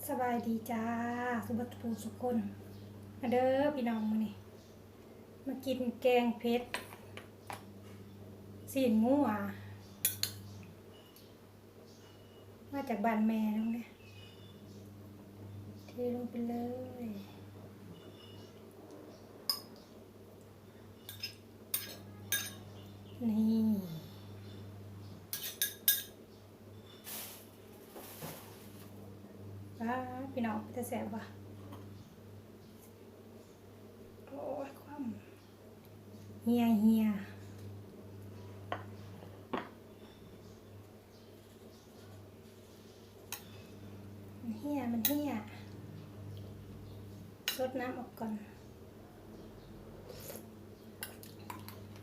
ສະບາຍດີຈ້າ ສຸເບິດທຸກຜູ້ທຸກຄົນ ມາເດີພີ່ນ້ອງ ມື້ນີ້ມາກິນແກງເຜັດຊີ້ນງົວ ມາຈາກບ້ານແມ່ນຳເດ້ ເທລົງໄປເລີຍ ນີ້ ປາດ ພີ່ນ້ອງ ເປັນຕາແຊບບໍ່? ໂອ້ຍ ຄວ່ຳ ເຫ່ຍ ເຫ່ຍ ມັນເຫ່ຍ ມັນເຫ່ຍ ຊົດນ້ຳອອກກ່ອນ.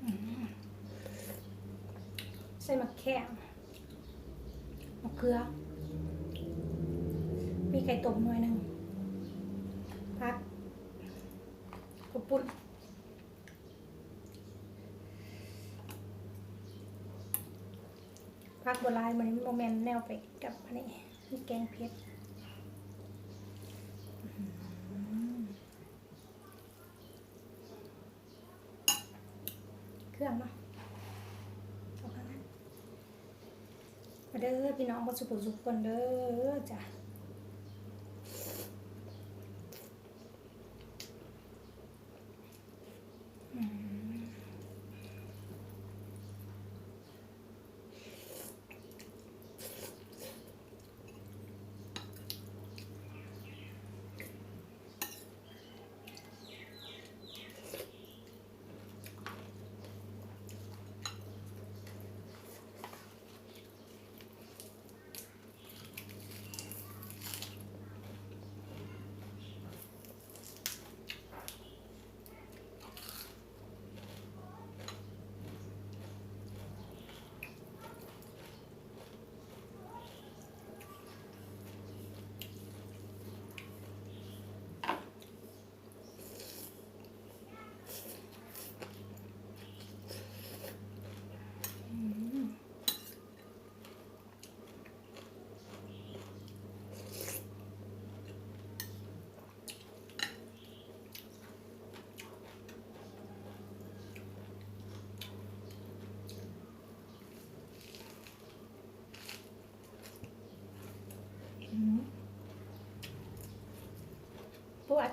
ອືມ ໃສ່ໝາກແຂ້ງ ໝາກເຂືອ ມີໄຂ່ຕົ້ມໜ່ວຍໜຶ່ງ ຜັກ ເຂົ້າປຸ້ນ ຜັກບໍ່ຫຼາຍ ມື້ນີ້ມັນບໍ່ແມ່ນແນວໄປກັບອັນນີ້ ມີແກງເຜັດ ອືມ. ເຄື່ອງເນາະ ເອົາຂ້າງນັ້ນ ມາເດີພີ່ນ້ອງ ເບິດສຸຜູ້ສຸຄົນເດີຈ້າ ອືມ. ອືມ ປວດ.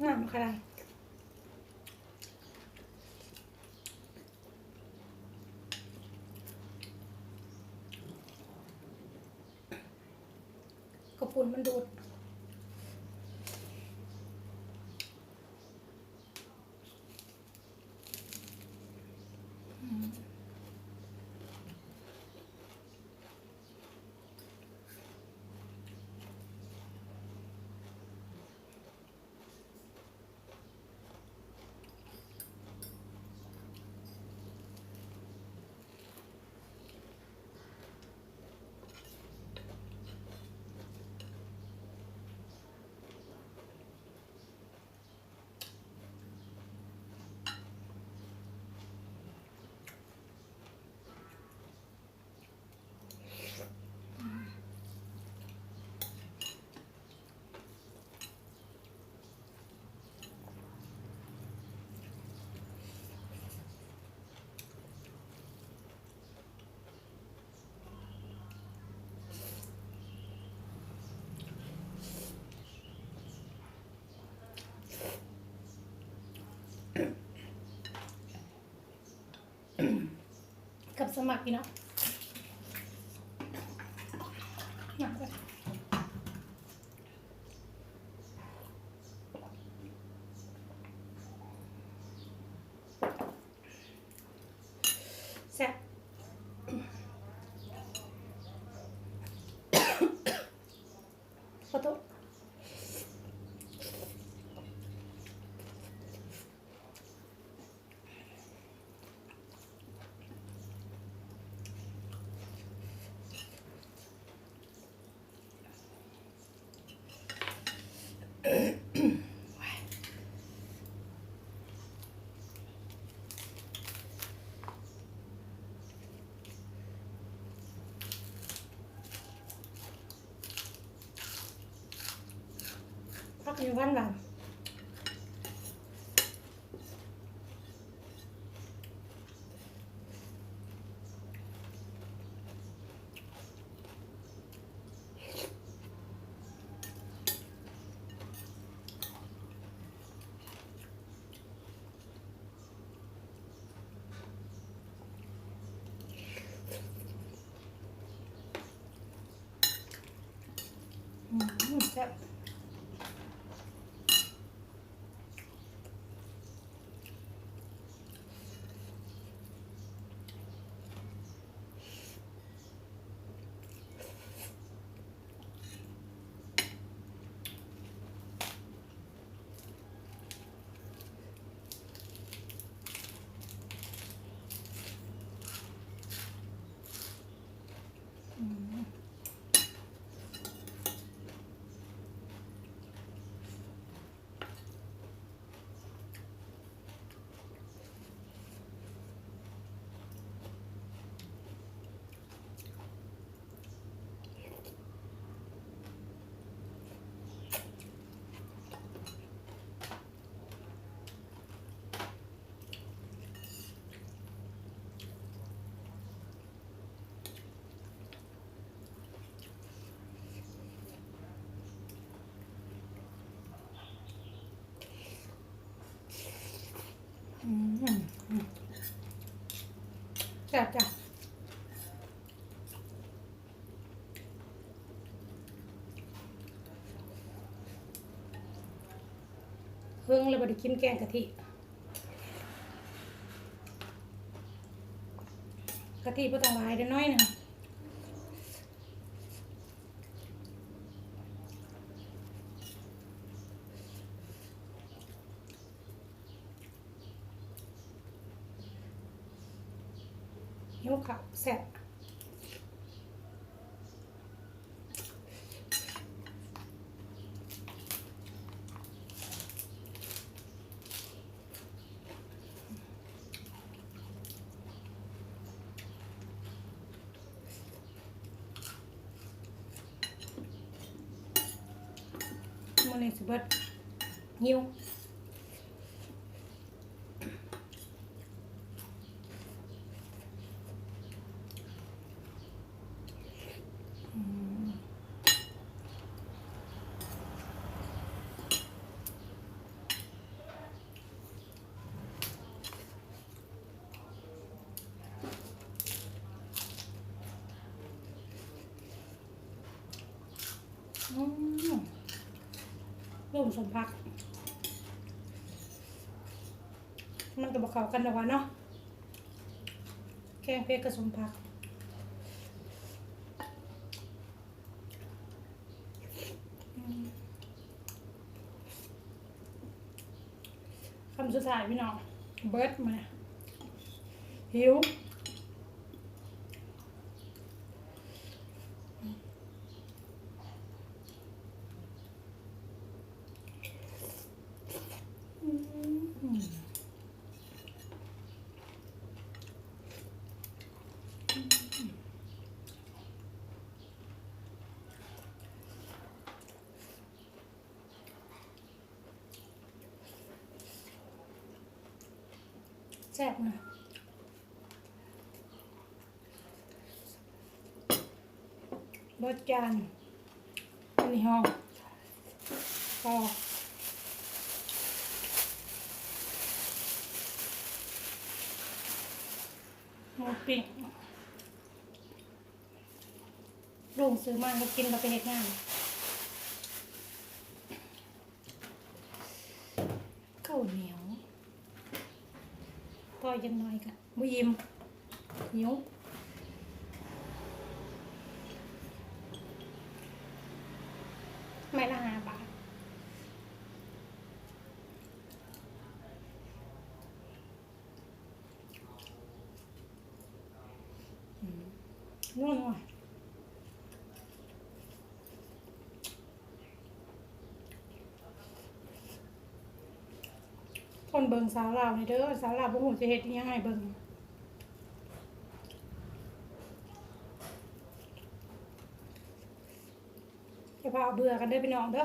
ງາມຂະໜາດ. ເຂົ້າປຸ້ນມັນດູດ. ອືມ. ກັບສະໝັກພີ່ນ້ອງ ແຊບ ຂໍໂທດ. ຜັກນີ້ຫວານໆ. ອືມ ແຊບ. ອືມ ແຊບຈ້ະ. ເຫິງແລ້ວບໍ່ໄດ້ກິນແກງກະທິ. ກະທິບໍ່ຕ້ອງຫຼາຍເດີ້ ໜ້ອຍໜຶ່ງ. ຫິວເຂົ້າ ແຊບ. ມື້ນີ້ຊິເບິດ ຫິວ. ອືມ ລົມສົ້ມຜັກ ມັນກໍບໍ່ເຂົ້າກັນດອກວ່າເນາະ ແກງເຜັດກັບສົ້ມຜັກ. ອືມ ຄຳສຸດທ້າຍພີ່ນ້ອງ ເບິດມື້ນີ້ ຫິວ. ອືມ ແຊບນະ. ເບິດຈານ ອັນນີ້ເຮົາ ກໍ ໝູປີ້ງ. ລຸງຊື້ມາກໍກິນ ກໍໄປເຮັດງານ. ເຂົ້າໜຽວ ຕໍ່ຈັກໜ້ອຍກໍບໍ່ອີ່ມ ຫິວ. ໄມ້ລະຫ້າບາດ. ອືມ ນົວໆ ຄົນເບິ່ງສາວລາວນີ້ເດີ ສາວລາວບໍ່ຮູ້ຈະເຮັດອີ່ຫຍັງໃຫ້ເບິ່ງ. ຢ່າພາເບື່ອກັນເດີພີ່ນ້ອງເດີ.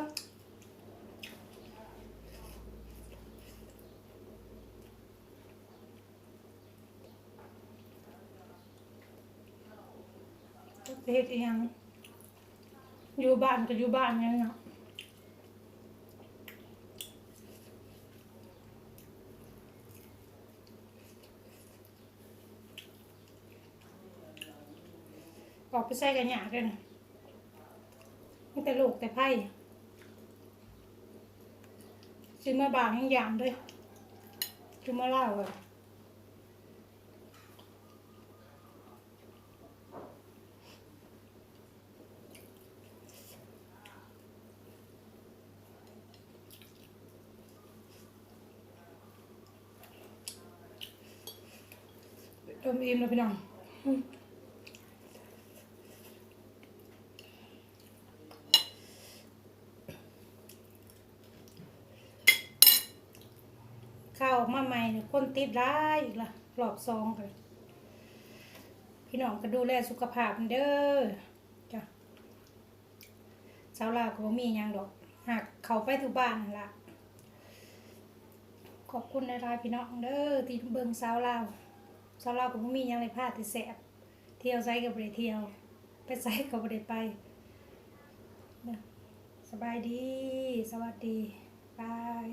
ຈັກຊິເຮັດອີ່ຫຍັງ ຢູ່ບ້ານກໍຢູ່ບ້ານນີ້ເນາະ. ອອກໄປໃສກໍຍາກເດ້ ມີແຕ່ໂລກແຕ່ໄພ. ຊິເມືອບ້ານຍັງຢ້ານເດ້ ຊິເມືອລາວ. ເລີ່ມອີ່ມແລ້ວພີ່ນ້ອງ. ຂ່າວອອກມາໃໝ່ນີ້ ຄົນຕິດຫຼາຍອີກລະ ລອບສອງ. ກໍພີ່ນ້ອງກໍດູແລສຸຂະພາບເດີ. ຈ້າ ຊາວລາວກໍບໍ່ມີຫຍັງດອກ ຫາກເຂົ້າໄປທຸກບ້ານຫັ້ນລະ. ຂອບຄຸນຫຼາຍໆ ພີ່ນ້ອງເດີ ທີ່ເບິ່ງສາວລາວ. ຊາວລາວກໍບໍ່ມີຫຍັງໃຫ້ພາແຕ່ແຊບ ທ່ຽວໃສກໍບໍ່ໄດ້ທ່ຽວ ໄປໃສກໍບໍ່ໄດ້ໄປ. ສະບາຍດີ ສະຫວັດດີ ບາຍ.